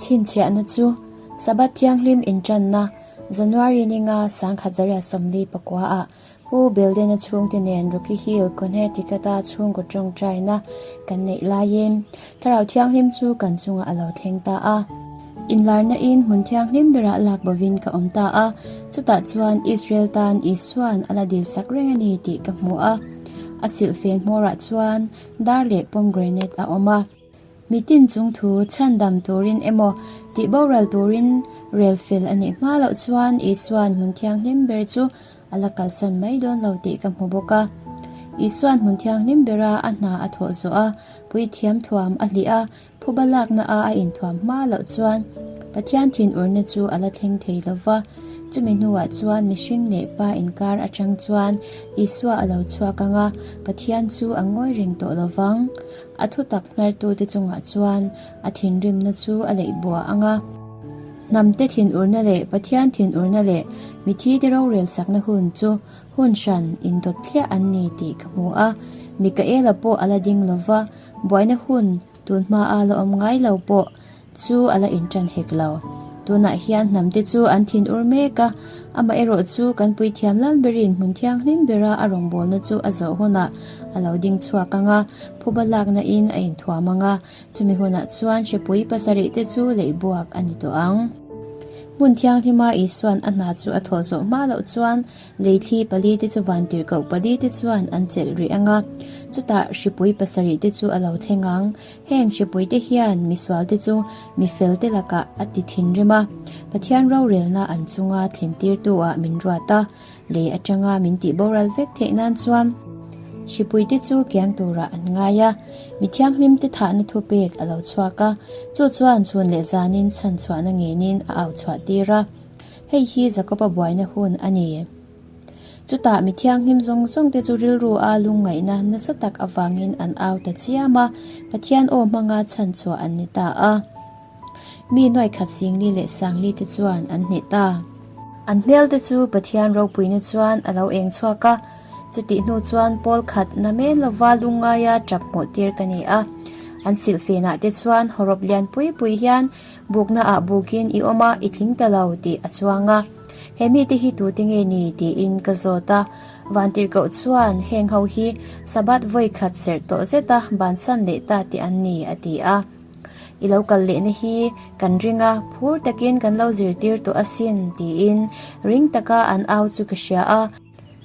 Chhinchhiahna chu Sabbath Thianghlim inṭanna January ninga 1949 ah Pu Belden-a chhungte nen Rocky Hill, Connecticut-a chhungkaw ṭawngṭaina kan neih laiin Thlarau Thianghlim chu kan chungah a lo thleng ta a. Inlarna in hmun thianghlim berah lak bovin ka awm ta a, chutah chuan Israel tan Isua'n a la dilsak reng a ni tih ka hmu a. A silhfen hmawrah chuan dar leh pomegranate a awm a. Mitin chung thu chhandam turin emaw tih boral turin rel fel a nih hma loh chuan Isua'n hmun thianghlim ber chu a la kalsan mai dawn lo tih ka hmu bawk a. Isua'n hmun thianghlim bera a hna a thawh zawh a, puithiam thuam a hlih a, phuba lakna a a inthuam hma loh chuan Pathian thinurna chu a la thleng thei lo va. Chumi hnuah chuan mihring leh pa inkar atang chuan Isua a lo chhuak ang a, Pathian chu a ngawi reng tawh lo vang. A thutak hnartute chungah chuan a thinrimna chu a leih buah ang a. Hnamte thinurna leh Pathian thinurna leh mithite rorel sakna hun chu hun hran indawt thliah an ni tih ka hmu a. Mikaela pawh a la ding lo va, buaina hun tun hmaa la awm ngai lo pawh chu a la inṭan hek lo. Tunah hian hnamte chu an thinur mek a, amaherawh chu kan puithiam lal berin hmun thianghlim bera a rawngbawlna chu a zawh hunah a lo ding chhuak ang a, phuba lakna in a inthuam ang a, chumi hunah chuan hrepui pasarih te chu leih buak a ni tawh ang. Hmun thianghlima Isua'n a hna chu a thawh zawh hma loh chuan Leithli palite chu vantirhkoh palite chuan an chelh rih ang a, chutah hripui pasarihte chu a lo thleng ang. Heng hripuite hian misualte chu mifelte lakah a ti thinrim a, Pathian rorelna an chunga thlentirtu-ah min ruat a, lei atanga min tih boral vek theih nan chuan hripuite chu kiang turah an ngai a. Mi thianghlimte thahna thupek a lo chhuak a, chu chuan chhun leh zanin chhanchhuahna ngenin a au chhuahtir a. Hei hi Jakoba buaina hun a ni. Chutah mi thianghlim zawng zawng te chu rilru a lungngaihna nasa tak avangin an au ta chiam a, Pathian aw hmanga chhanchhuah an ni ta a. Mi nuaikhat Singli leh Sangli te chuan an hneh ta. An hmel te chu Pathian ropuina chuan a lo eng chhuak a, chutih hnu chuan pawl khat na men lova lungngaia tap hmuh tir ka ni a. An silhfenah te chuan hawrawp lian pui pui hian Bukna ah bukin i awm a, i tling ta lo tih a chuang a. He mite hi tute nge ni tiin ka zawt a. Vantirhkoh chuan heng ho hi Sabbath vawi khat serh tawh zet a bansan leh ta tih an ni a ti a. I lo kal lehna hi kan ring a, phur takin kan lo zirtir tawh asin tiin ring taka an au chu ka hria a.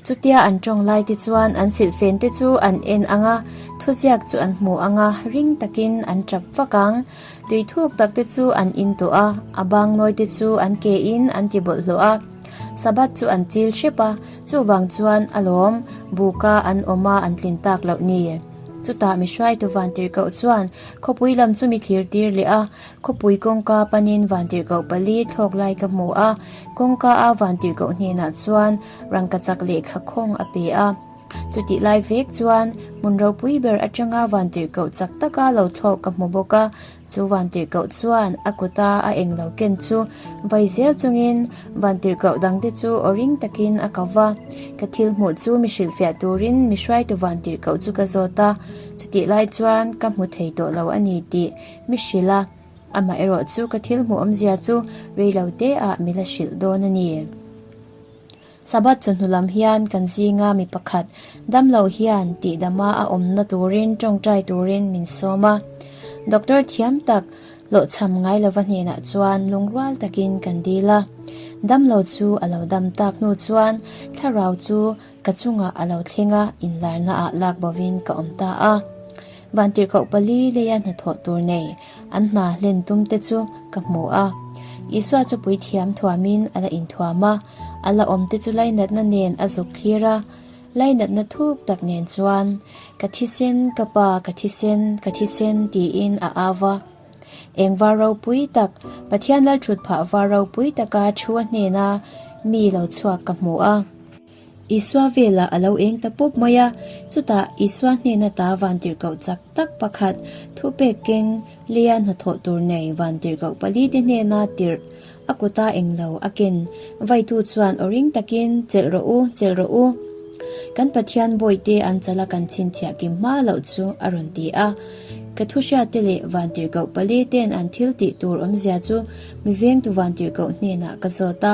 Chutia an tawng lai te chuan an silhfen te chu an en ang a, thuziak chu an hmu ang a, ring takin an tap vak ang. Tui thuk tak te chu an in tawh a, a bang nawi te chu an ke in an ti bawlhhlawh a. Sabbath chu an chil hrep a, chuvang chuan a lawm, buka an awm a an tlin tak loh ni. Chutah mi hruaitu vantirhkoh chuan khawpui lam chu mi thlir tir leh a, Khawpui kawngka panin vantirhkoh pali thlawk lai ka hmu a, kawngka a vantirhkoh hnenah chuan rangkachak lehkha khawng a pe a. Chutih lai vek chuan hmun ropui ber atanga vantirhkoh chak taka lo thlawk ka hmu bawk a, chu vantirhkoh chuan a kuta a englo ken chu vai zel chungin vantirhkoh dangte chu aw ring takin a ko va. Ka thil hmuh chu mi hrilhfiah turin mi hruaitu vantirhkoh chu ka zawt a, chutih lai chuan ka hmu thei tawh lo a ni tih Mi hrilh a, amah erawh chu ka thil hmuh awmzia chu rei lo te ah mi la hrilh dawn a ni. Sabbath chawhnu lam hian kan zinga mi pakhat damlo hian tihdama a awmna turin tawngtai turin min sawm a. Doctor thiam tak hlawhchham ngai lova hnenah chuan lungrual takin kan dil a. Damlo chu a lo dam tak hnu chuan thlarau chu Ka chungah a lo thleng a, inlarna ah lak bovin ka awm ta a. Vantirhkoh pali leia hnathawh tur nei an hna hlen tum te chu ka hmu a. Isua chu puithiam thuamin a la inthuam a, a la awm te chu lainatna nen a zuk thlir a. Lainatna thuk tak nen chuan, Ka thisen, ka pa, ka thisen, ka thisen tiin a au va. Eng var ropui tak, Pathian lalthut phah var ropui taka thu a hnena mi lo chhuak ka hmu a. Isua velah a lo eng ta pawp mai a, chutah Isua hnena ta vantirhkoh chak tak pakhat thupek keng leia hnathawh tur nei vantirhkoh palite hnena tirh a kuta englo a ken vaitu chuan aw ring takin chelh rawh u, chelh rawh u. Kan Pathian bawihte an chala kan chhinchhiah kim hma loh chu a rawn ti a. Ka thu hriatte leh vantirhkoh pali ten an thil tih tur awmzia chu mi vengtu vantirhkoh hnenah ka zawt a.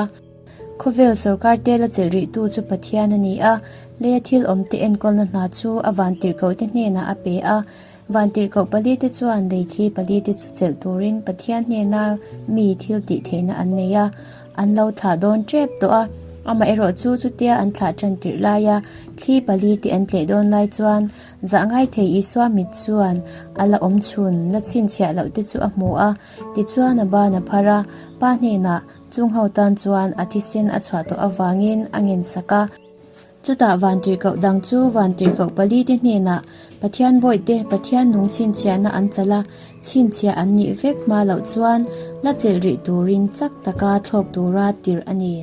Khawvel sorkar te la chelh rihtu chu Pathian a ni a, leia thil awmte enkawlna hna chu a vantirhkohte hnenah a pe a. Vantirhkoh palite chuan lei thi palite chu chelh turin Pathian hnena mi thil tih theihna an nei a, an lo thlah dawn tep tawh a. Amaherawh chu chutia an thlah tan tirh laia thli palite an tleh dawn lai chuan zah ngai thei Isua mit chuan a la awm chhun la chhinchhiah loh te chu a hmu a, tichuan a ban a phar a, Pa hnenah Chung ho tan chuan a thisen a chhuah tawh avangin a ngensak a. Chutah vantirhkoh dang chu vantirhkoh palite hnenah Pathian bawihte Pathian nung chhinchhiahna an chalh a, chhinchhiah an nih vek hma loh chuan la chelh rih turin chak taka thlawk tura tirh a ni.